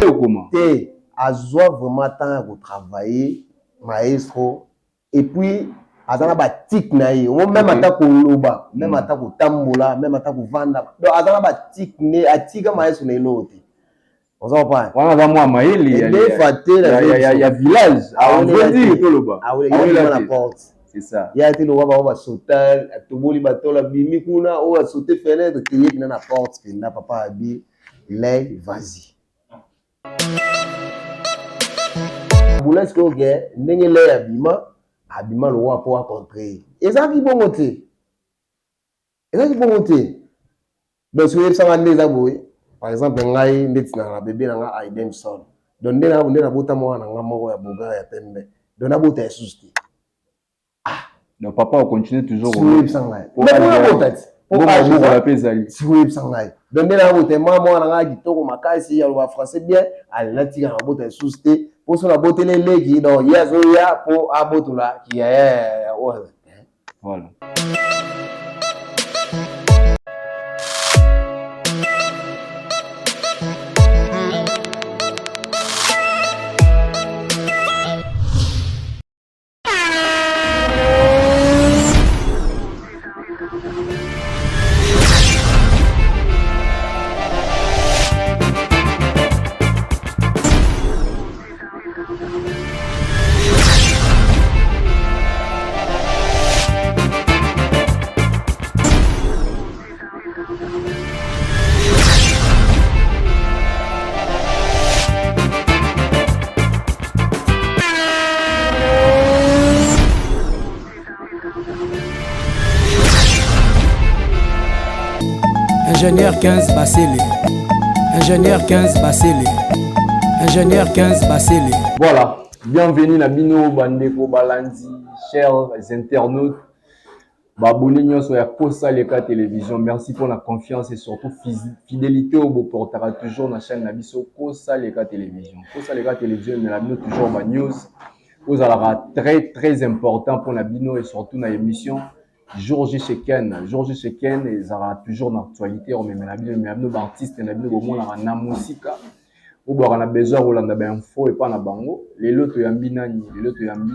Okoma te, azwa vraiment temps ya kotravailler maestro, et puis aza na batike na ye omo meme ata koloba, meme ata kotambola, meme ata kovanda. Donc aza na batike ne atika maestro na eloko te. Oza comprendre? Wana aza mwa mayele ndefa te. Ya village, awele toloba. Na porte. C'est ça. Ya te, lokwa bango basota, atoboli batola, bimi kuna oyo asote fenêtre te, ye mpena na porte mpenza. Papa abi lei, vas-y bula. Sikoyo ke ndenge lei abima, abima lokwa mpo acontre ye, ezalaki bongo te, ezalaki bongo te. Donc soki oyebisanga nde eza boye, par exemple ngai ndeti na bebe na nga Aidemson, donc nde nabota mwana na nga moko ya bogar ya pembe, donc nabota lisusu te. Donc papa ocontinue toujours. Soki oyebisa ngai nabota ti. Bokola mpe ezali. Soki oyebisa ngai, donc nde nabota mwa mwana na ngai kitoko makasi, aloba français bien, ale natika nabota lisusu te, mpo so naboteli eleki, donc ye azoya mpo abotola kiyaya oyo. Voilà. Ingénieur 15 Basile. Ingénieur 15 Basile. Ingénieur 15 Basile. Voilà, bienvenue na bino bandeko balandi, chers internautes, baabonnés nyonso ya Kosa Leka Télévision. Merci pour la confiance et surtout fidélité oyo boportaka toujours na chaîne na biso Kosa Leka Télévision. Kosa Leka Télévision emela bino toujours ba news ozalaka très très important pour na bino et surtout na émission Jour J chez Ken. Jour J chez Ken ezalaka toujours na actualité, omemela bino, emela bino baartiste na bino bomonaka na mosika, obwaka na besoin ya kolanda bainfo epa na bango. Lelo toyambi nani? Lelo toyambi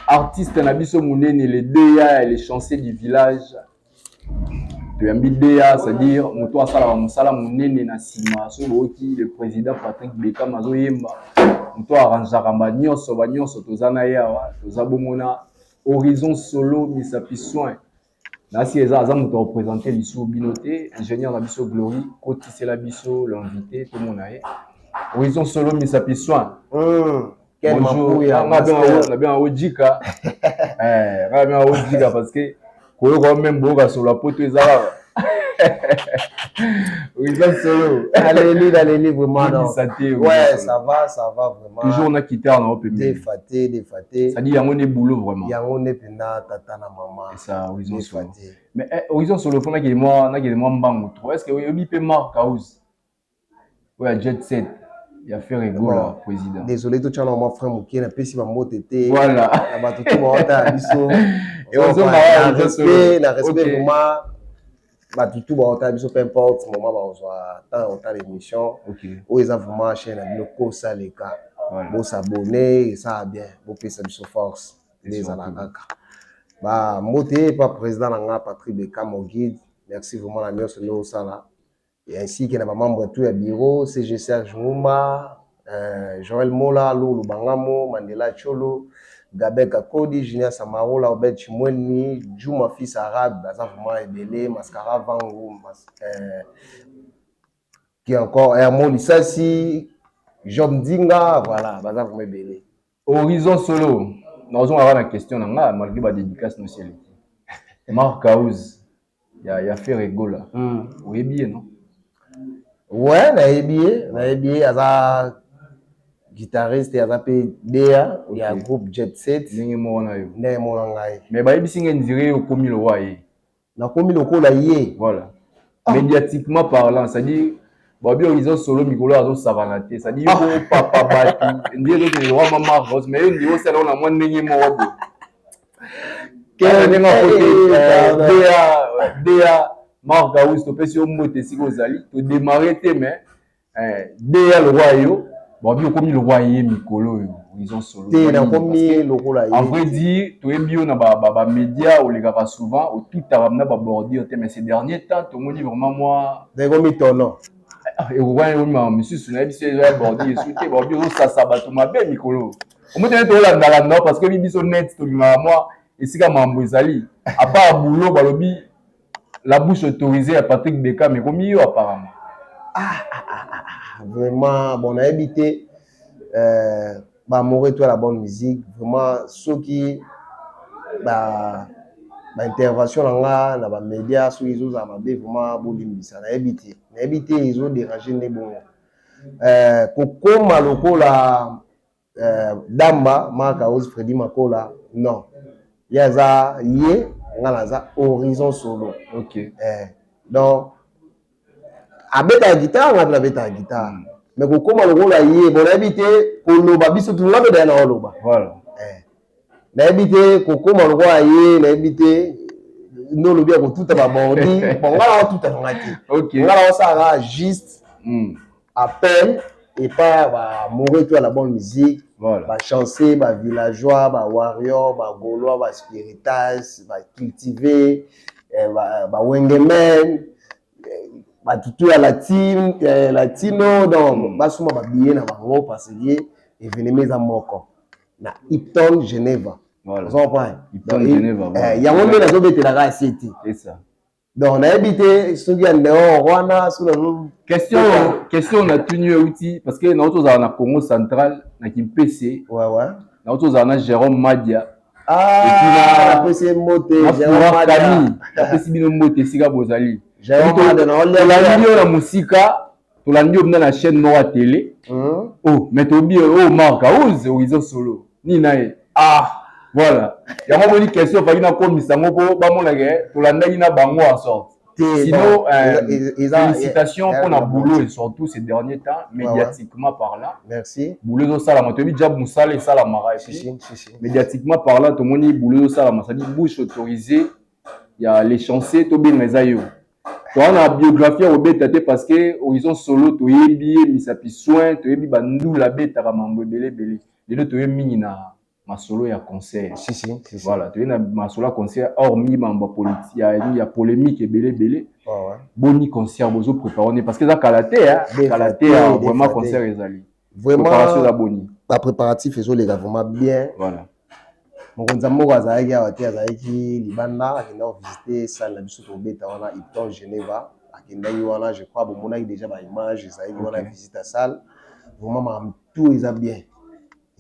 artiste na biso monene, le DA, le chancier du village. Toyambi DA, c'est-à-dire moto asalaka mosala monene na nsima. Soki boyoki le président Patrick Bekam azoyemba, moto arrangeaka banyonso banyonso. Toza na ye awa, toza bongo na Horizon Solo Misapi Soin. Nasi eza aza moto areprésente lisusu bino te. Ingénieur na biso Glory, kotisela biso l'invité, tomona ye. Horizon Solo Misapi Soin. Quel Bonjour. Mapuya, Nga master. Nabenga ojika. Eh, nga benga ojika parce que koyoka même boyoka solo poto eza kaka. Horizon Solo. Aleli, aleli vraiment, non. Bongisa te, Ouais, Horizon Solo. ça va, ça va vraiment. Toujours na guitare na pembeni. Défaté, défaté. C'est-à-dire yango nde boulot vraiment. Yango nde mpenza tata na mama. C'est ça, Horizon Solo. Défaté. Mais eh, Horizon Solo fo nakende mwa mbangu trop. Est-ce que oyebi mpe Mark House oyo ya Jet Set ya Ferre Gola? Bon. Président. Désolé, totya na mwa frère moke, napesi bambote te Voilà. na bato to baota ya biso. Et ozonga Na wa Horizon respect, Solo. na respect vraiment bato tu baota ya biso, peu importe moment bakozwa temps ya kotala émission oyo eza vraiment chaîne na bino Kosa Leka. Bosabone, esala bien, bopesa biso force nde ezala kaka. Bambote pa président na nga Patrick Bekamo guide, merci vraiment na nyonso nde osala, et ainsi que na bamembre tout ya bureau, CG Serge Ngumba, Joël Mola, Lulu Bangamo, Mandela Cholo, Gabek Akodi, Junior Samarola, Obed Chimweni, Juma fils arabe, baza vraiment ebele, Mascara Vangu, qui encore, Hermo Lisasi, Job Ndinga, voilà, baza vraiment ebele. Horizon Solo, nazongaka na question na nga malgré badédicace nosi eleki. Mark House ya Ferre Gola, oyebi ye, non? Ouais, nayebi ye, nayebi ye, aza guitariste, aza mpe DA ya groupe Jet Set. Ndenge moko na yo. Ndenge moko na ngai. Mais bayebisi ngai ndire okomi lowa ye. Nakomi lokola ye? Voilà. Médiatiquement parlant, c'est-à-dire babi Horizon Solo mikolo azosakana te, c'est-à-dire yo papa bato ndie ezokende lowa ma Mark House, mais yo ndie osala na mwa ndenge moko boye. Ndenge akote DA DA. Marc House, topesi yo mbote esika ozali. Todémarre te, mais deya lokwa yo babi okomi lokwa ye mikolo oyo, Horizon Solo. Te, nakomi lokola ye. En vrai dire, toyebi yo na bamédia, olekaka souvent, otutaka na babordure te, mais ces derniers temps tomoni vraiment moi Ekomi tono. Ekokwani, ekomi makambo misusu. Nayebi so eza ya bordure esu te, babi ozosasa bato mabe mikolo. Omotene tolandalanda parce que biso net tolingaka mwa esika mambo ezali à part boulot. Balobi la bouche autorisée ya Patrick Beckham ekomi yo apparemment. Ah, ah, ah, ah, vraiment, bon, nayebi te. Baamoureux to la bonne musique, vraiment, soki ba baintervention na nga na bamédia soki ezozala mabe, vraiment bolimbisa. Nayebi te, nayebi te ezodérange nde bongo. Kokóma lokola Damba Mark House, Fredi Makola, non, ye aza ye, nga naza Horizon Solo. Donc abetaka guitare, nga mpe nabetaka guitare, mais kokóma lokola ye, bon, nayebi te. Koloba biso tunga mpe daya na oloba. Nayebi te kokóma lokola ye, nayebi te nde olobi ya kotuta babordi. Bon, nga na otuta nanga te. Nga na osalaka juste appel epai baamoureux to ya la bonne musique, bachancer, bavillageois, bawarrior, bagaulois, baspiritas, bacultivé, bawengemen, batutu ya latino. Donc basomba babillet na bango parce que événement eza moko na Hilton Geneva. Oza comprendre? Yango nde nazobetelaka ase te. Donc nayebi te soki ya dehors wana soki nazo Question natuni yo euti parce que nauti ozala na Congo Central, na Kimpese. Nauti ozala na Jérôme Madia. Napesi ye mbote. Kami, napesi bino mbote esika bozali. Tolandi yo na mosika, tolandi yo mna na chaîne moko ya télé. Oh, mais tobi oyo Mark House, Horizon Solo nini na ye. Ah, voilà, yango moni question faki nakomisa yango mpo bamonake tolandaki na bango en sorte. Sinon, félicitations pour la boulot et surtout ces derniers temps, médiatiquement parlant. Merci. Boulot ezosalama, toyebi job mosala esalamaka. Médiatiquement parlant, tomoni boulot ezosalama, c'est-à-dire bouche autorisée ya les chanceux, tobenga eza yo. Toza na biographie ya kobeta te parce que Horizon Solo toyebi ye misapi soin, toyebi bandula abetaka mambo ebele ebele. Lelo toyebi mingi na masolo ya concert. Si, si, si, si. Voilà, toyebi na masolo ya concert, hormis mambo ya ya polémique ebele ebele. Boni concert bozo préparé parce que eza kala te, kala te vraiment concert ezali. Vraiment. Préparation eza boni? Bapréparatif ezoleka vraiment bien. Mokonzi ya mboka azalaki awa te, azalaki libanda, akenda kovisite salle na biso tobeta wana, Hilton Geneva. Akendaki wana, je crois bomonaki déjà baimage ezalaki wana, visite ya salle. Vraiment, makambo tout eza bien,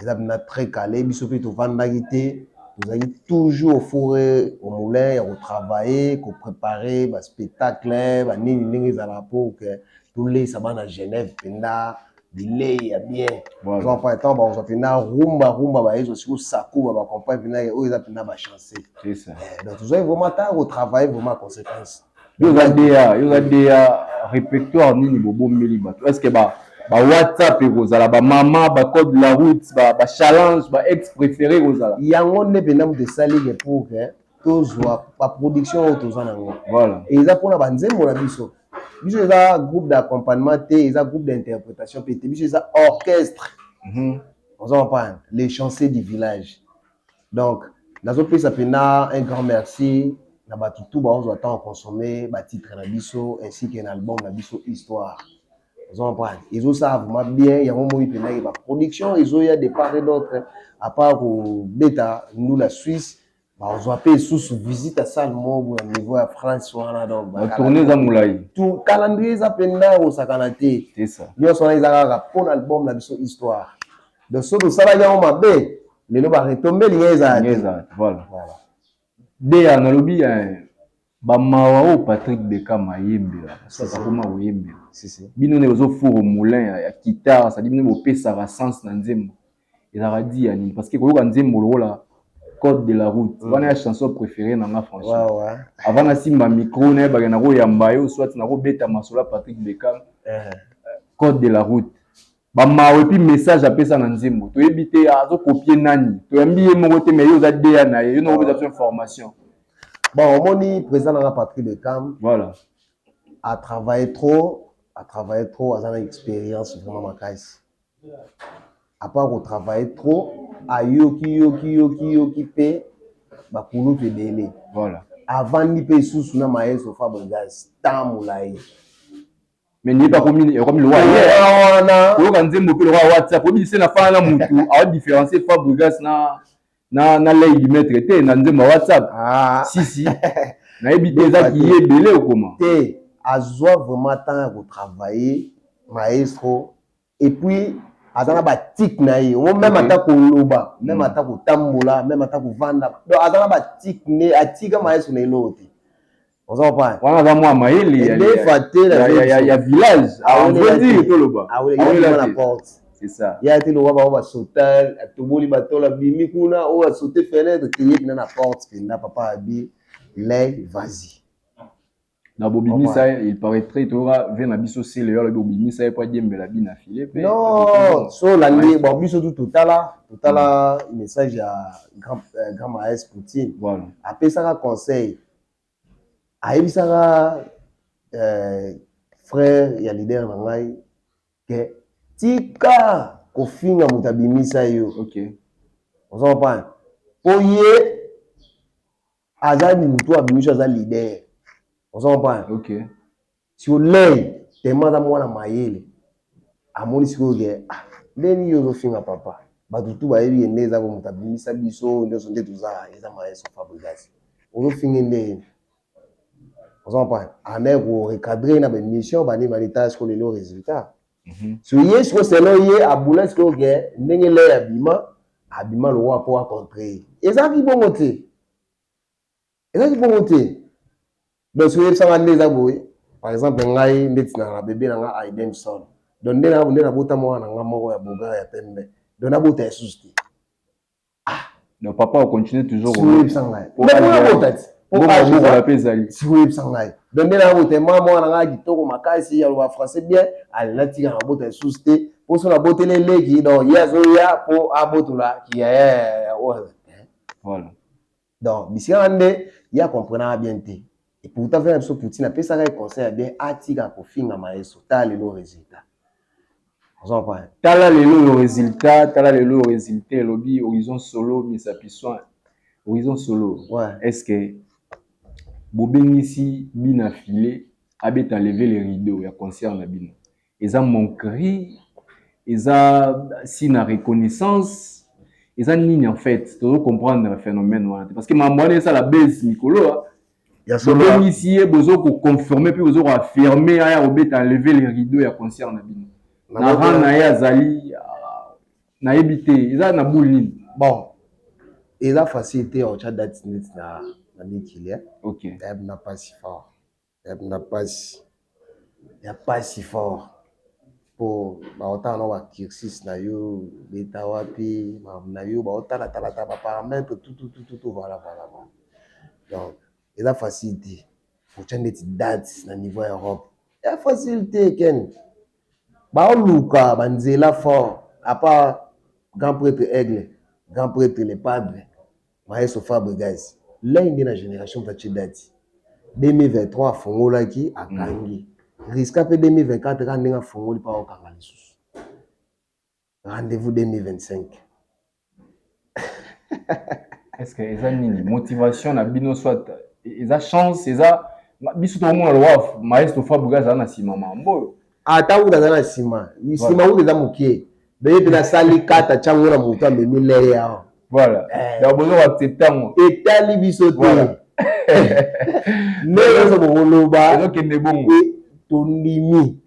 eza mpenza très calé. Biso mpe tovandaki te, tozalaki toujours au four au moulin ya kotravailler, kopréparer baspectacle banini ndenge ezalaka mpo ke tolesa bana Genève mpenza bilei ya bien. Oza ntango bakozwa mpenza rumba rumba, bayezwa sikoyo sakuba, bacomprendre mpenza oyo eza mpenza bachance. Donc tozwaki vraiment ntango kotravailler vraiment conséquence. Yo oza deya, yo oza deya, répertoire nini bobombeli bato? Est ce que ba WhatsApp ekozala, bamama, bacode la route, bachallenge, ba ex préféré ekozala? Yango nde mpenza moto esalike pour ke tozwa baproduction oyo toza nango. Eza mpona banzembo na biso. Biso eza groupe d'accompagnement te, eza groupe d'interprétation mpe te, biso eza orchestre. Oza comprendre? Les chanceux du village. Donc nazopesa mpenza un grand merci na bato tu baozwa temps consommer batitre na biso ainsi que na album na biso Histoire. Oza comprendre? Ezosala vraiment bien. Yango moi mpenzaki baproduction ezoya de part et d'autre, à part kobeta ndula Suisse, bazwa mpe lisusu visite ya salle moko na niveau ya France wana. Donc tournée eza molai. Tout calendrier eza mpenza kosakana te. Nyonso wana eza kaka mpona album na biso Histoire. Donc soki tosalaki yango mabe, lelo baretombe elingi ezala te. Voilà, deya nalobi bamawa oyo Patrick Bekam ayembela, akoma koyembela bino nde bozofour moulin ya guitare, c'est-à-dire bino bopesaka sens na nzembo. Ezalaka di ya nini? Parce que koyoka nzembo lokola Code de la route wana ya chanson préférée na nga, franchement, avant nasimba micro, nayebaka nakoyamba yo soit nakobeta masolo ya Patrick Bekam. Code de la route, bamawa, et puis message apesa na nzembo, toyebi te azokopie nani, toyambi ye moko te, mais ye oza deya na ye, yo nakopesa biso information. Bon, omoni président nanga Patrick Bekam. A travaillé trop, a travaillé trop, aza na expérience vraiment makasi. À part kotravaille trop, ayoki yoki yoki yoki mpe bakulutu ebele. Avandi mpe lisusu na maestro Fabregas temps molai. Mais niyebi akomi lokwa wana. Koyoka nzembo mpe lokwa WhatsApp, oyebi se na fana na mutu aodifférencier Fabregas na l'œil du maître te na nzembo ya WhatsApp. Ah. Si si, nayebi te, ezaki ye ebele okoma. Te, azwa vraiment temps ya kotravailler maestro, et puis aza na batike na ye omo même ata koloba, même ata kotambola, même ata kovanda. Donc aza na batike ne atika maestro na eloko te, oza comprendre? Wana aza mwa mayele Ndefa te. ya village, en vrai dire, toloba. Awela na porte. C'est ça. Ya te lokola bango basota, atoboli batola, bimi kuna, oyo asote fenêtre te, ye mpena na porte mpenza. Papa abi lei, vas-y. Na bobimisa ye, il paraîtrait, toyoka ve na biso sele yo alobi obimisa ye po adiembela bina file mpe. Non, so olandi bon, biso tu totala message ya grand maes Poutine. Apesaka conseil, ayebisaka frère ya leader na ngai ke tika kofinga moto abimisa yo. Oza comprendre? Mpo ye aza motu abimisi, aza leader, oza comprendre? Si olei tema, aza mwana mayele, amoni sikoyo ke ah, ndeni yo ozofinga papa, bato tu bayebi ye nde eza bo moto abimisa biso nyonso nde toza, eza maestro Fabregas, ozofinga nde, oza comprendre? Ame korecadre na baémission bani bani, tala sikoyo lelo résultat. So ye sikoyo, selon ye, abula sikoyo ke ndenge lei abima, abima lokwa mpo acontre ye. Ezalaki bongo te, ezalaki bongo te. Donc soki oyebisanga nde eza boye, par exemple ngai ndeti na bebe na nga Aidenson, donc nde nde nabota mwana na nga moko ya bogar ya pembe, donc nabota lisusu te. Donc papa ocontinue toujours. Soki oyebisa ngai nabota ti. Bokola mpe ezali. Soki oyebisa ngai, donc nde nabota mwa mwana na ngai kitoko makasi, aloba français bien, ale natika nabota lisusu te, mpo so naboteli eleki, donc ye azoya mpo abotola kiyaya. Donc bisika wana nde ye akomprenaka bien te. Et pourtant frère na biso Poutine apesaka ye conseil ya bien, atika kofinga maestro. Tala lelo résultat, oza comprendre? Tala lelo oyo résultat, tala lelo oyo résultat elobi Horizon Solo Misapi Soin, Horizon Solo. Est ce que bobengisi bina file abeta lever le rideau ya concert na bino, eza moquerie, eza si na reconnaissance, eza nini en fait? Tozo comprendre phénomène wana te, parce que makambo wana esala base mikolo. Ya solo. Bobengisi ye, bozo koconfirme mpe bozo koaffirme aya kobeta lever le rideau ya concert na bino na rang na ye azali, ah, nayebi te eza na boule nini. Bon, eza facile te otya date neti na mikili, eh. Eyabi na pasi fort, eyabi na pasi ya pasi fort, mpo baotala na bacursus na yo, beta wapi, makambo na yo, baotala-tala baparamètre tututututu, voilà. Donc eza facile te otya ndeti date na niveau ya Europe, eza facile te. Ken baoluka banzela fort, à part grand prêtre Aigle, grand prêtre le padre maestro Fabregas, lei nde na génération tatie date 2023, afongolaki, akangi riska mpe 2024 kaka ndenge afongoli mpo akokanga lisusu rendez-vous 2025. Est ce que eza nini motivation na bino, soit eza chance, eza biso tokomona lokwa maestro Fabregas aza na nsima mambo oyo? Ata kuta aza na nsima, nsima kuta eza moke, doye mpe nasali kata ntiango na moto amemi leye awa. Voilà, donc bozo koaccepte yango. Etali biso te, nde nyonso bokoloba. Ezokende bongo. Tondimi.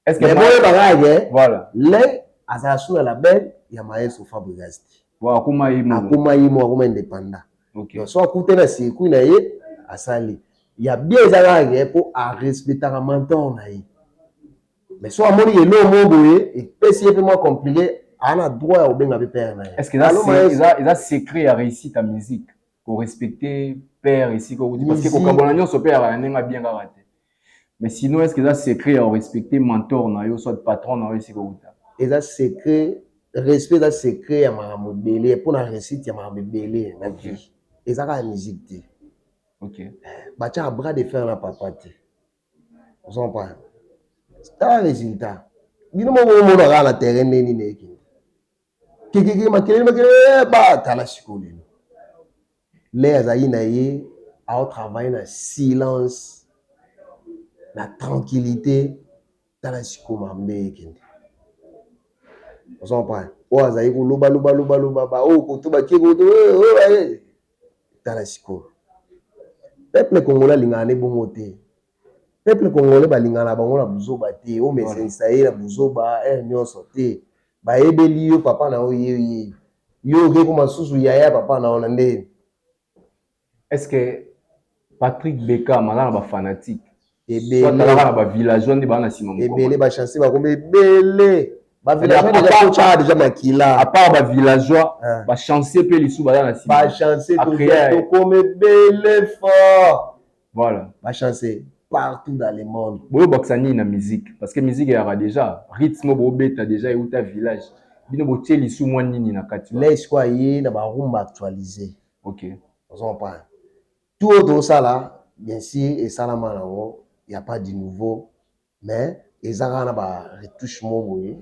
Est ce que mais boyebaka ke le azala su na label ya maestro Fabregas te. Akoma ye moko. Akoma ye moko, akoma indépendant. Donc so akute na circuit na ye, asali ya bien, eza kaka ke mpo arespectaka mentor na ye. Mais so amoni eloko moko boye epesi ye mpe mwa compliqué, aa na droit ya kobenga mpe père na ye. Est ce que eza secret ya réussite ya musique, korespecte père esika okuti? Parce que kokabona nyonso mpe yaka na ndenge bien kaka te. Mais sinon, est ce que eza secret ya korespecte mentor na yo, soit patron na yo esika okuta? Eza secret, respect eza secret ya makambo ebele mpona réussite ya makambo ebele na vie, eza kaka musique te. Batiaka bras de fer na papa te. Ozocomprendre? Tala résultat, bino moko omona kaka na terrain nde nini ekende kekeke, makelele makelele. Batala sikoyo lelo, le azali na ye aotravaille na silence, na tranquillité. Tala sikoyo makambo ekende. Ozocomprendre? Oyo azali koloba loba loba loba, baoyo koto bakie koto. Tala sikoyo, peuple congolais alingaka ne bongo te. Peuple congolais balingaka na bango na buzoba te. Omesenisa ye na buzoba ere nyonso te. Bayebeli yo papa na yo, ye yo oke koma susu yaya papa na yo na nde. Est ce que Patrick Beckham aza na bafanatique? Atalaka na bavillageois nde baa na nsima. Ebele, bachance bakomi ebele, bavillageois déjà totyaa déjà makila. À part bavillageois, bachance mpe lisusu baza na nsima. Bachance tokomi ebele fort. Bachance partout dans le monde. Boyobakisa nini na musique? Parce que musique eyaka déjà, rythme bobeta déjà euta village. Bino botie lisu mwa nini na kati? Le sikoyo aye na barumba actualisé. Ozocomprendre? Tout oyo tozosala, bien sûr esalama nango, y a pas du nouveau, mais eza kaka na baretouche mo boye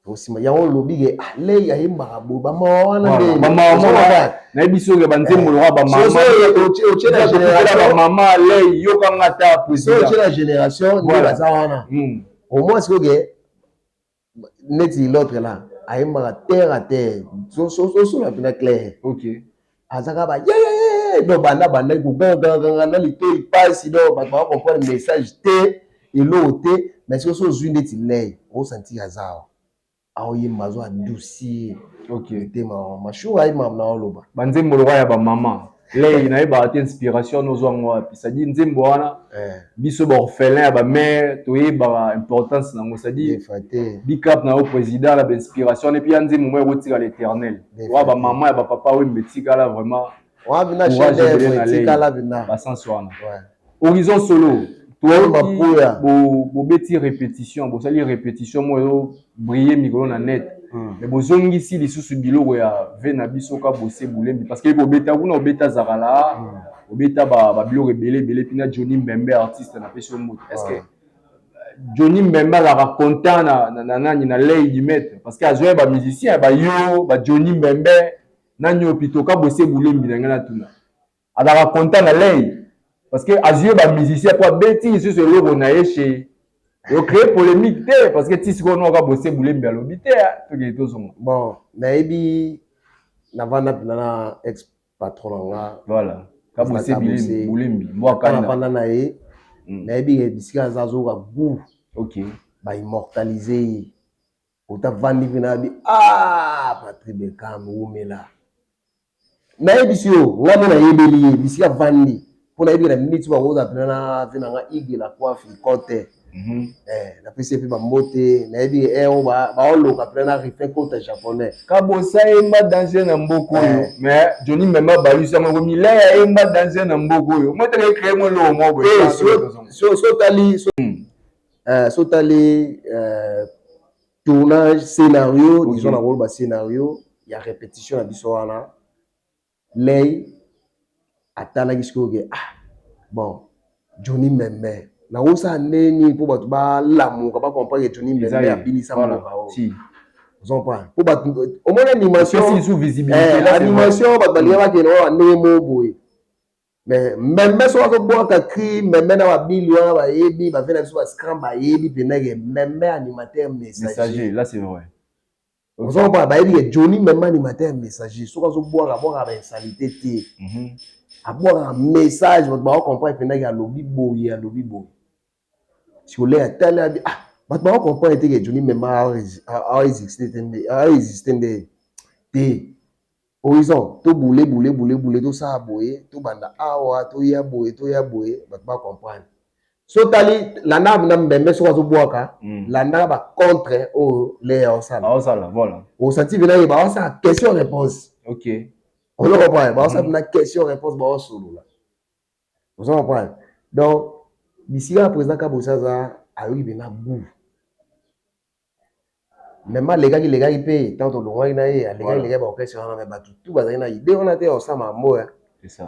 osima yango. Olobi ke lei ayembaka boye, bamawa wana. Nde nayebi soki banzembo loka bamama lei yokanga ta. Otie na génération nde baza wana, au moins sikoyo ke neti l'autre là ayembaka terre à terre, osola mpena clair. Aza kaka ba yeyeye, donc banda bandaki kogangaganga na litoi pasi, donc bato baka comprendre message te, eloko te. Mais soki so ozwi ndeti lei, osentir aza awa aoyemba, azo adoucir motema mashur, ayemba na oloba. Banzembo lokwa ya bamama lei, nayebaka te inspiration nozwango wapi. C'est-à-dire nzembo wana, biso baorphelin ya bamare toyebaka importance nango. C'est-à-dire big up na yo président na bainspiration wana. Et puis ya nzembo moko ekotika l'éternel wa bamama ya bapapa oyo etikala vraiment. Basense wana, Horizon Solo, bobeti répétition, bosali répétition moko ezobrille mikolo na net, mais bozongisi lisusu biloko ya ve na biso ka bose bulembi, parce que bobeta kuna, obeta Zakala, obeta babiloko ebele ebele. Mpina Johnny Mbembe, artiste, napesi yo mbote. Est ce que Johnny Mbembe azalaka content na nani, na lei du maître? Parce que azwa bamusicien bayo, ba Johnny Mbembe nani oyo pitoka bose bulembi na ngai, natuna, azalaka content na lei parce que azwi bamusicien po abeti lisusu eloko na ye chez ocréer polémique te? Parce que ti sikoyo noka bose bulembi alobi te, tokende tozonga. Bon, nayebi, navanda mpena na ex patron na nga. Voilà, Kabose Bulembi mbwaka. Navanda na ye, nayebi bisika aza, azoyoka goût. Baimmortalize ye, otavandi mpe nayebi, ah, Patrick Beckham wumela. Nayebisi yo, nga nde nayebeli ye bisika vandi, mpo nayebi na miniti bango oza mpena na ve na nga Igue la coiffe ikote. Napesi ye mpe bambote. Nayebi oyo baoloka mpena na rifin kota japonais. Kabosa yemba danger na mboka oyo, mais Johnny Mbemba bayusi yango ekomi le ayemba danger na mboka oyo, mo teke créé mo eloko moko boye. Sotali, sotali tournage, scénario, disons na koloba scénario ya répétition na biso wana, lei atalaki sikoyo ke ah bon, Johnny Mbembe nakosala ndeni mpo bato balamuka, bacomprendre ke Johnny Mbembe abinisa mboka oyo. Ozocomprendre? Mpo bato omoni animation, animation, bato balinga bakende wana ndenge moko boye. Mais Mbembe soki azobwaka cri, Mbembe na babili wana bayebi, bave na biso bascram bayebi mpenza ke Mbembe animateur messager. Là c'est vrai. Ozocomprendre? Bayebi ke Johnny Mbembe animateur messager. Soki azobwaka, abwakaka bainsanités te, abwakaka message, bato bakocomprendre mpenza ke alobi boye, alobi boye. Sikole atali abi, ah, bato bakocomprendre te ke Johnny Mbembe aexiste nde te. Horizon tobule bule bule bule, tosala boye, tobanda awa, toya boye, toya boye, bato bacomprendre. So tali, landa na Mbembe soki azobwaka, landaka bacontre oyo le aosala. Aosala, voilà. Osanti mpena ye baosala question réponse. Ozo comprendre? Baosala mpena question réponse, baosolola. Ozo comprendre? Donc bisika ya président Kabosi aza, ayoki mpena goût. Même alekaki lekaki mpe ntango tolongwaki na ye, alekaki lekaki baorchestre wana, mais bato tu bazalaki na idée wana te osala makambo oyo.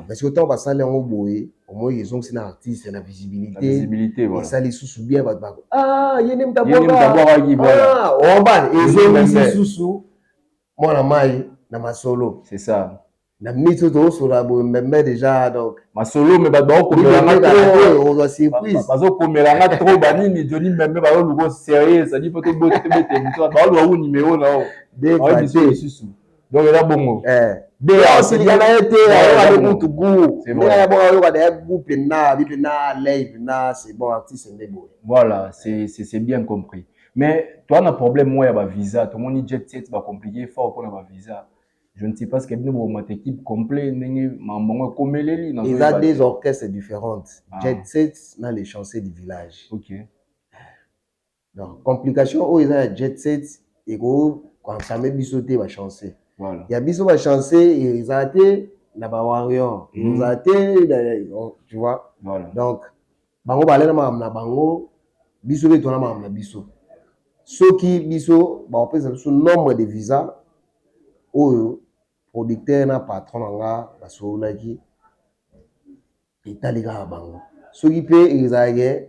Mais soki ntango basali yango boye, omoi ezongisi na artiste na visibilité, esali lisusu bien. Bato bako: "Ah, ye nde moto abwaka." Obane ezongisi lisusu mwana mai na masolo. C'est ça. Na minute oyo tozosola boye, mbembe déjà, donc Masolo, me bato baokomelanga trop, ozwa surprise. Bazokomelanga trop banini, Johnny Mbembe, bazoluka sérieux, c'est-à-dire po tobete moto, baoluka ku numéro na o biso lisusu. Donc eza bongo. Osilika na ye te, ayoka kutu gu ndenge ya bongo, ayoka deya gu mpena abi mpena lei mpena, c'est bon, artiste nde boye. Voilà, c'est bien compris. Mais toa na problème moko ya bavisa. Tomoni Jet Set bacompliqué fort mpona bavisa. Je ne sais pas ce que bino bomata équipe complet, ndenge makambo yango ekomeleli. Eza deux orchestres différentes. Ah. Jet Set na Les Chanceux du Village. Donc complication oyo eza ya Jet Set ekoensame biso te, bachanceux. Ya biso bachanceux ezala te na bawarrior, ezala te, tu vois. Donc bango balai na makambo na bango, biso mpe tona makambo na biso. Soki biso bakopesa biso nombre de visa oyo producteur na patron na nga basololaki, etali kaka bango. Soki mpe ezalaki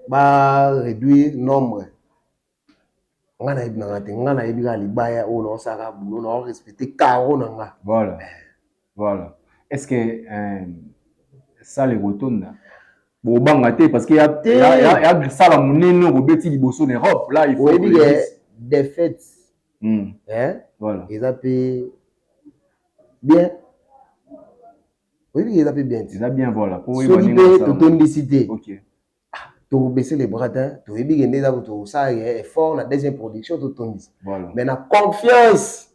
baréduire nombre, nga nayebi na nga te. Nga nayebi kaka libaya oyo naosalaka boulot, naorespecte caro na nga. Voilà. Est ce que salle ekotonda? Bobanga te, parce que ya sala monene okobeti liboso na Europe là, il faut Oyebi ke défaite Voilà. eza mpe bien. Oyebi ke eza mpe bien te. Eza bien, voilà. Soki mpe totondisi te, tobaisse les bras te. Toyebi ke nde eza, tosala effort na deuxième production, totondisa. Mais na confiance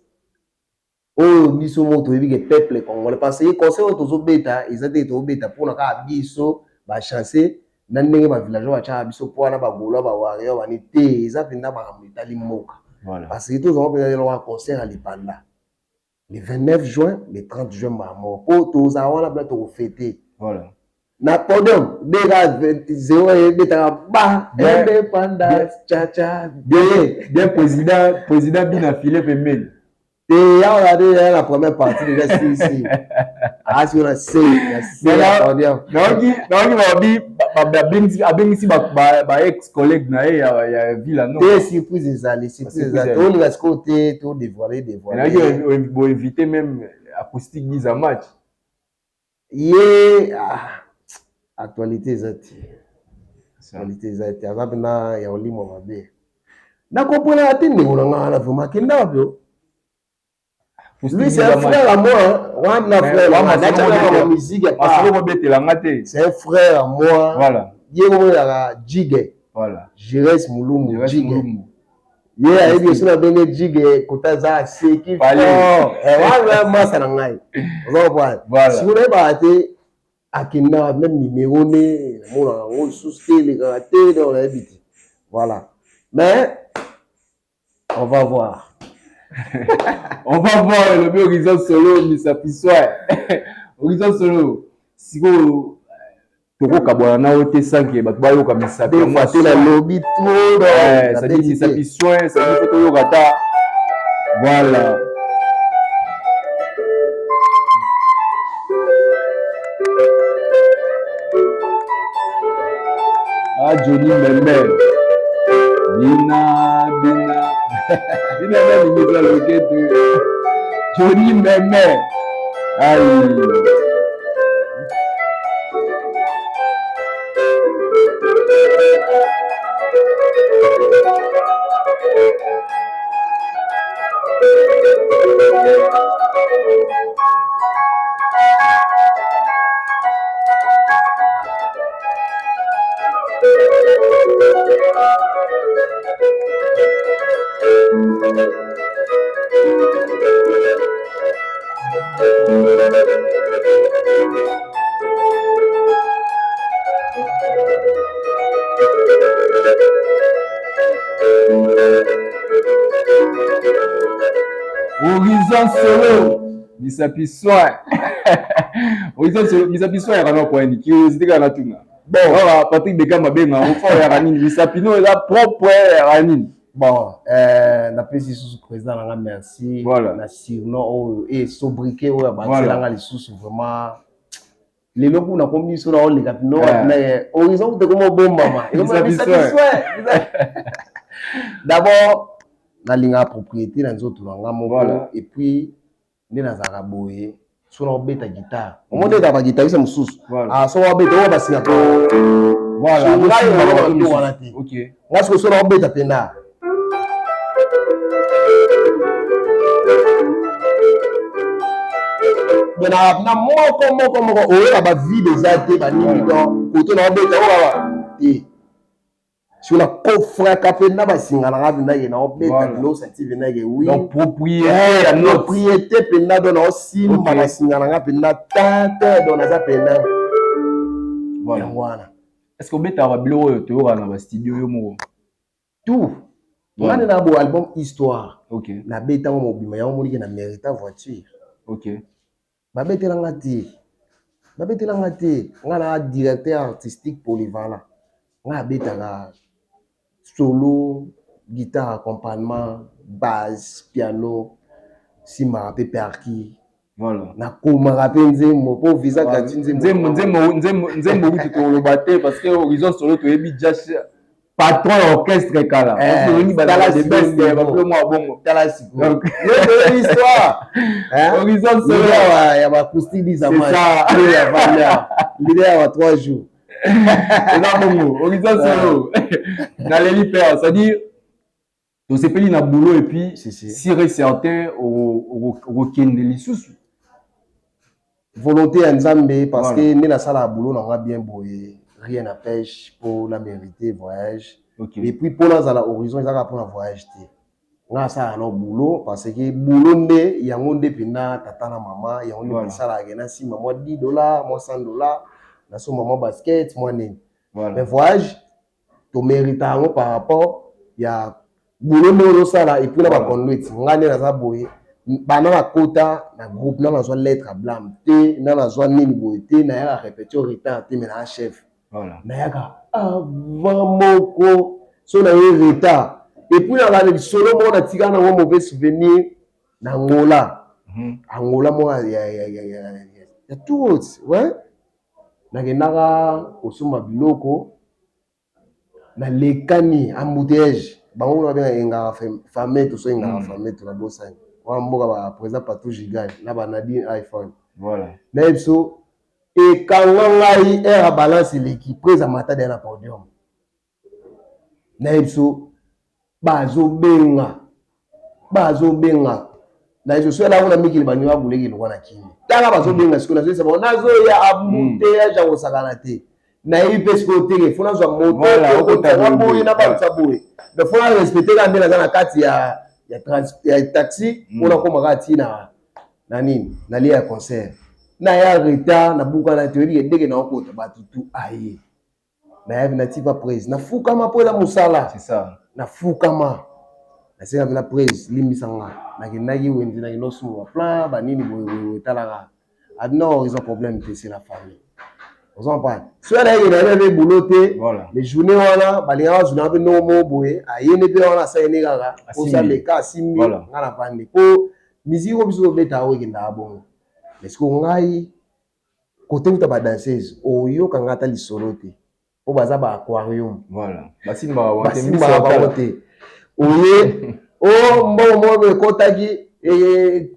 oyo biso moko toyebi ke peuple congolais, parce que concert oyo tozobeta eza te tozobeta mpona kaka biso bachanceux na ndenge bavillageois batiaka biso mpo wana bagaulois, bawarrior bani te. Eza mpenza makambo etali mboka, parce que tozonga mpenza eloko ya concert ya lipanda le 29 juin, le 30 juin, mbala moko, mpo tozala wana mpena tokofete na podium beka zéro ebetaka ba indépendance chacha. Bien bien, président, président bina file pembeni. Te, awa de ya la première partie déjà, si si asi na se na se ya podium. Naoki babi abengisi ba ex collègue na ye ya Villa No. Te, surprise ezali, surprise ezali. Tolinga sikoyo te todévoile dévoile. Nayoki boinvité même Acoustique Giza Match. Ye, ah, actualité eza te, actualité eza te. Aza mpena ya olimo mabe, nakomprenaka te. Ndeko na nga wana vraiment akenda wapi? Lui, c'est un frère à moi. Wana frère na musique. Masolo kobetelanga te. C'est un frère à moi. Ye komonelaka Jige. Jires Mulumbu Jige, ye ayebi so nabenge Jige kota aza aseki fort wana masa na ngai. Oza comprendre? Sikoyo nayebaka te akenda même numéro ne namonaka yango lisusu te, elekaka te. Donc nayebi te, voilà, mais on va voir. On va voir, elobi Horizon Solo Misapi Soin. Horizon Solo, sikoyo tokokabwana na yo te sans que bato bayoka misapi. Te, nalobi trop. C'est-à-dire misapi soin, c'est-à-dire faut toyoka ta, voilà. Ah, Johnny Mbembe, bina bina bina na lingi eza loketo. Johnny Mbembe, ai. Horizon Solo Misapi Soin. Horizon Solo Misapi Soin yaka na poini curiosité kaka natuna. Bon, awa Patrick Bekam abenga yango fort, yaka nini? Misapi no eza propre, yaka nini? Bon, napesi lisusu président na nga merci. Voilà. Na surnom oyo e sobriquet oyo abakiselanga lisusu vraiment. Lelo kuna komi biso na oleka pino na horizon te komo bombama. D'abord nalingaka propriété na nzoto na nga moko et puis nde nazalaka boye so na obeta guitare omoni ete baguitariste mosusu so obeta oyo basinga ko ngai wana te ngai sikoyo so na obeta mpena na moko moko moko oyoka bavide eza te banini donc koto na obeta oyo te sur la kofraka mpenza basinga na nga mpenza ke naobeta bilo senti mpenza ke oui donc propriété ya note propriété mpenza donc naosimba basinga na nga mpenza tante donc naza mpenza yango wana. Est ce que obetaka babiloko oyo toyokaka na bastudio yo moko? Tout nga nde na bo album histoire nabetango mobima yango monike na mérita voiture. Babetelanga te, babetelanga te, nga na directeur artistique polyvalent, nga abetaka solo, guitare accompagnement, basse, piano, simbaka mpe perki. Voilà. Nakomaka mpe nzembo mpo visa gratuit nzembo nzembo kutu toloba te parce que Horizon Solo toyebi just patron ya orchestre kala bongo. Tala sikoyo histoire Horizon Solo ya baacoustique dizamaya leader ya ba 3 jours eza bongo. Horizon Solo naleli père, c'est-à-dire tosepeli na boulot et puis sûr et certain okokende lisusu. Volonté ya Nzambe parce que nde nasalaka boulot na nga bien boye, rien n'empêche pour la mériter voyage. Et puis mpo nazala Horizon ezaka mpona voyage te, nga asalaka na boulot parce que boulot nde yango nde mpenza tata na mama yango nde esalaka ke nasima mwa 10 $, mwa 100 $, nasomba mwa basket, mwa nini. Mais voyage tomérita yango par rapport ya boulot nde ozosala et puis na baconduite. Nga nde naza boye, banda nakota na groupe na nazwa lettre ya blâme te, na nazwa nini boye te, nayaka répétition retard te, mais naa chef nayaka avant moko so naye retard. Et puis nalala lisolo moko natikala nango mauvais souvenir na Angola. Angola moko ya tout ouais, nakendaka kosomba biloko, nalekani embouteillage, bango kuna babenga engaka fameto, so engaka fameto na bosani wana mboka ba président Patou Gigal na banadine iPhone. Nayebi so ekanga ngai aire ya balance eleki prise ya Matadi na podium, nayebi so bazobenga bazobenga nayebi so elako na mikili baninga buleki lokwa na kini tala bazobenga sikoyo, nazoyesa bango nazoya embouteillage ya kosakana te, nayebi mpe sikoyo teke fo nazwa moto boye na balusa boye, donc fo na respecte kaka nde naza na kati ya taxi mpona koma kaka ti na nini na lia ya concert. Naya retard, nabukana te, oyebi ndenge naokota bato tu aye, nayabi natipa prise, nafukama mpo eza mosala, nafukama, nasenga mpe na prise limbisa nga, nakendaki wenze, nakenda osumba baplan banini boyeboye, etalaka abi non, eza problème te, c'est la famille, oza comprendre. Soki nayeke nayebi mpe boulot te, mais journée wana balingaka bazwinaka mpe ndongo moko boye, ayende mpe wana asaleni kaka osaleka asimbi nga na vandi mpo musique oyo biso tobetaka oyo ekendaka bongo. Mais siko ngai kote kuta badanseuse oyoka nga ata lisolo te mpo baza ba aquarium. Basimbaka bango te, oye o mbongo moko ekotaki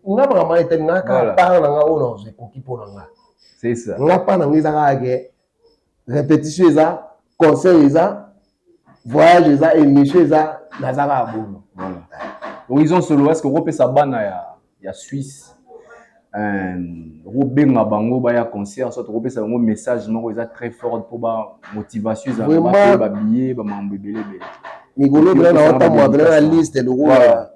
nga makambo etali nga kaka part na nga oyo nazwa ekoki mpo na nga. Nga part na nga eza kaka ke répétition eza, concert eza, voyage eza, émission eza, naza kaka bongo. Horizon Solo, est ce que okopesa bana ya Suisse, okobenga bango baya concert, soit okopesa bango message moko eza très fort mpo bamotivation ezala, babillet, bamambo ebele ebele? Mikolo mpena naotambola mpena na liste lokola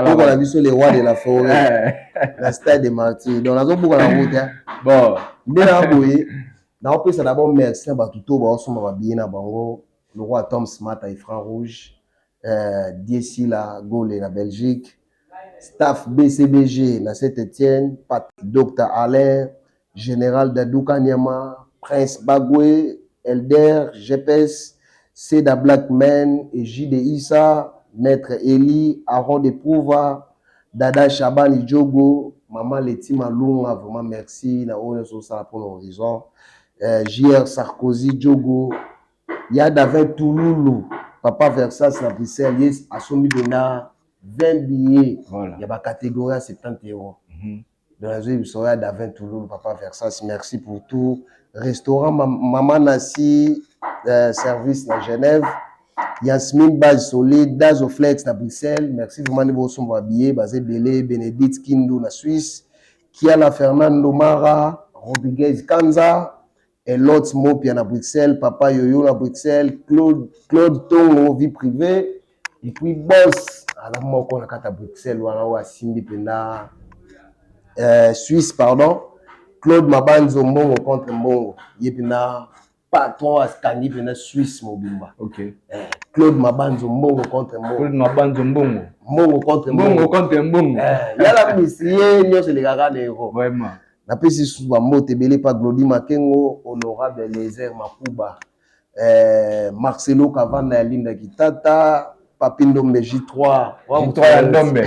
mboka na biso le roi de la forêt na stade de Martyr, donc nazobuka na route. Bon. Nde na boye naopesa d'abord merci na bato to baosomba babillet na bango lokola Tom Smart ya Franc Rouge, Diesila Gole na Belgique, staff BCBG na Saint-Étienne, Pat Dr Alain, Général Dadou Kanyama, Prince Bagwe, Elder GPS, Seda Blackman et JD Issa. Maître Eli Aron de Prouva, Dada Shabani Djogo, Maman Leti Malunga, vraiment merci na oyo nyonso osala mpona Horizon. JR Sarkozy Djogo, ya Davin Tululu, Papa Versas na Bruxelles, ye asombi mpenza 20 billets ya ba catégorie ya 70 euros. Donc nazoyebisa oyo ya Davin Tululu, Papa Versas, merci pour tout. Restaurant Mama Nasi, service na Genève. Yasmine Base Solide, Dazoflex na Bruxelles, merci vraiment de bosomba billet, baze ebele, Bénédicte Kindu na Suisse, Kiala Fernando Mara, Rodriguez Kanza, Elot Mopia na Bruxelles, Papa Yoyo na Bruxelles, Claude Tongo, vie privée, et puis boss, aza moko na kati ya Bruxelles wana oyo asimbi mpenza Suisse, pardon, Claude Mabanzo Mbongo contre Mbongo, ye mpenza patron akangi mpenza Suisse mobimba. Claude Mabanzo Mbongo contre Mbongo. Claude Mabanzo Mbongo. Mbongo contre Mbongo. Mbongo contre Mbongo. Yala misi ye nyonso elekaka na euro. Vraiment. Napesi susu bambote ebele pa Glody Makengo, honorable Eliezer Makuba, Marcelo Kavanda ya Linda Kitata, Papi Ndombe J3, J3 ya Ndombe.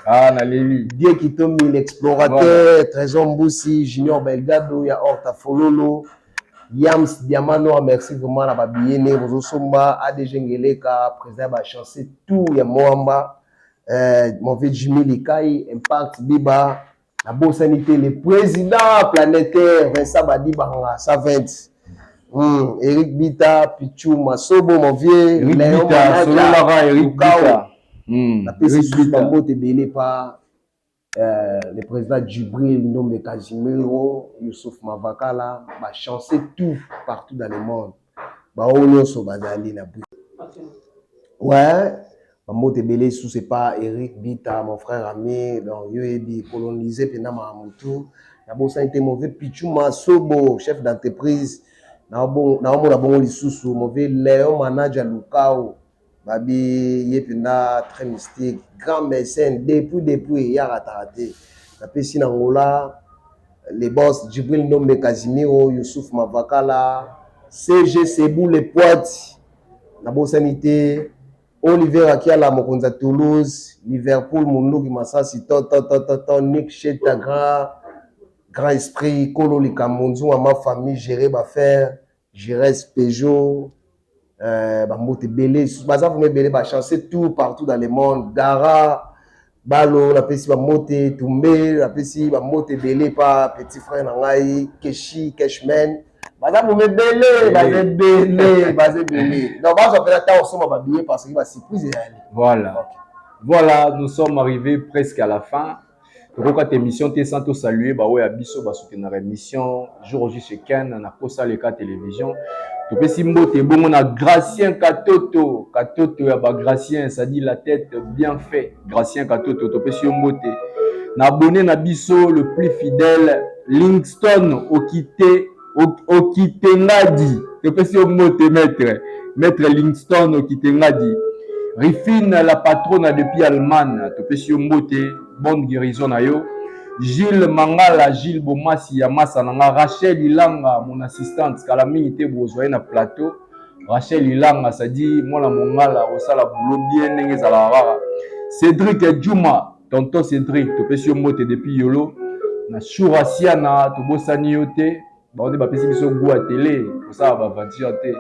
Ah, na leli. Die Kitomi l'explorateur, Trésor Mbusi, Junior Belgado ya Horta Fololo, Yams Diamano, merci vraiment na ba billet ne bozosomba, ADG Ngeleka, président ba chance tout ya Moamba, mon vieux Jimmy Likai, Impact Biba, nabosani te le président planétaire Vincent Badibanga 120. Eric Bita, Pichu Masobo, mon vieux, Eric Léon Bita, Manaja, Solo Lara, Eric Lukao. Bita. Napesi Eric susu Bita. bambote ebele pa le président Djibril Ndombe Casimiro, Youssouf Mavakala, ba chance tout partout dans le monde. Ba oyo nyonso bazali na Bruxelles. Ouais, bambote ebele susu c'est pas Eric Bita, mon frère ami, donc yo yebi coloniser pena mamutu. Nabosani te mauvais Pichu Masobo, chef d'entreprise. Naomona bongo lisusu mauvais Léon Manager Lukao. Babi ye penda très mystique, grand mécène depuis ya raté. Napesi na Angola les boss Djibril Ndombe Casimiro, Youssouf Mavakala, CG Sebou les Poites. Nabosani te Oliver Akiala mokonzi ya Toulouse, Liverpool Munduki Masasi to to to to to Nick Cheta grand esprit Kolo Likambo Nzunga ma famille gérer ba faire Gires Peugeot, bambote ebele baza vraiment ebele ba chance tout partout dans le monde. Gara Balo napesi bambote, Tumbe napesi bambote ebele pa petit frère na ngai Keshi Cashman, baza vraiment ebele, baza ebele, baza ebele. Donc bazwa mpena ntango osomba ba billet parce que ba surprise ezali. Voilà. Okay. Voilà, nous sommes arrivés presque à la fin. Tokokata émission te sans tosaluer baoyo ya biso basoutenaka émission jour J chez Ken na Kosaleka télévision. Topesi mbote bongo na Gracien Katoto, Katoto ya ba Gracien, c'est-à-dire la tête bien fait. Gracien Katoto, topesi yo mbote. Na abonné na biso le plus fidèle Lingston Okite Okitengadi. Topesi yo mbote maître, maître Lingston Okitengadi. Rifine la patronne depuis Allemagne, topesi yo mbote, bonne guérison na yo. Gilles Mangala, Gilles Bomasi ya Massa nanga, Rachel Ilanga mon assistante, kala mingi te bozwa ye na plateau. Rachel Ilanga, ça dit mwana mongala osala boulot bien ndenge ezalaka kaka. Cédric Djuma, tonton Cédric, topesi yo mbote depuis Yolo. Na Shura Siana, tobosani yo te. Bango nde bapesi biso goût ya télé, kosala ba aventure te.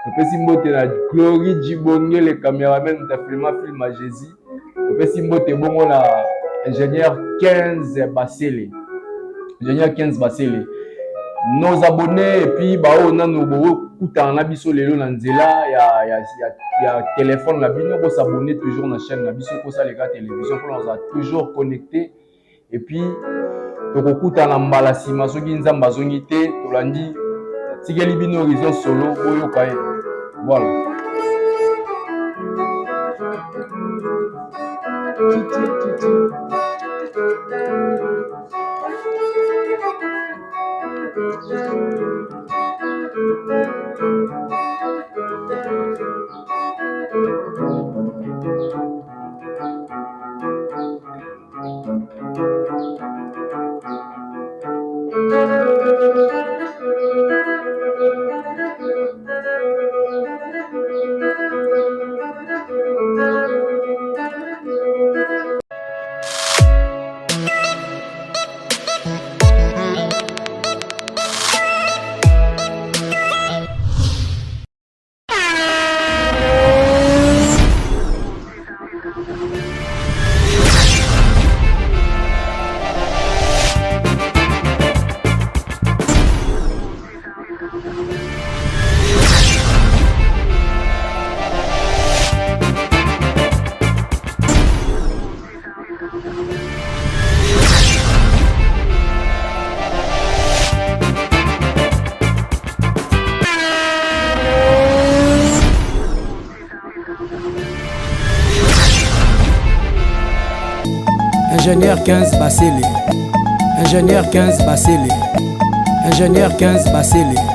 Topesi mbote na Glory Djibonge, le cameraman ta filma film à Jésus. Topesi mbote bongo na ingénieur 15 Basele. Ingénieur 15 Basele. Nos abonnés et puis bao nanu bokutana na biso lelo na nzela ya téléphone na bino, bo s'abonner toujours na chaîne na biso Kosaleka télévision pour nous toujours connecté. Et puis tokokutana mbala nsima soki Nzambe azongi te, tolandi tikeli bino Horizon solo boyoka ye. Voilà. Ingénieur 15 Basile. Ingénieur 15 Basile. Ingénieur 15 Basile.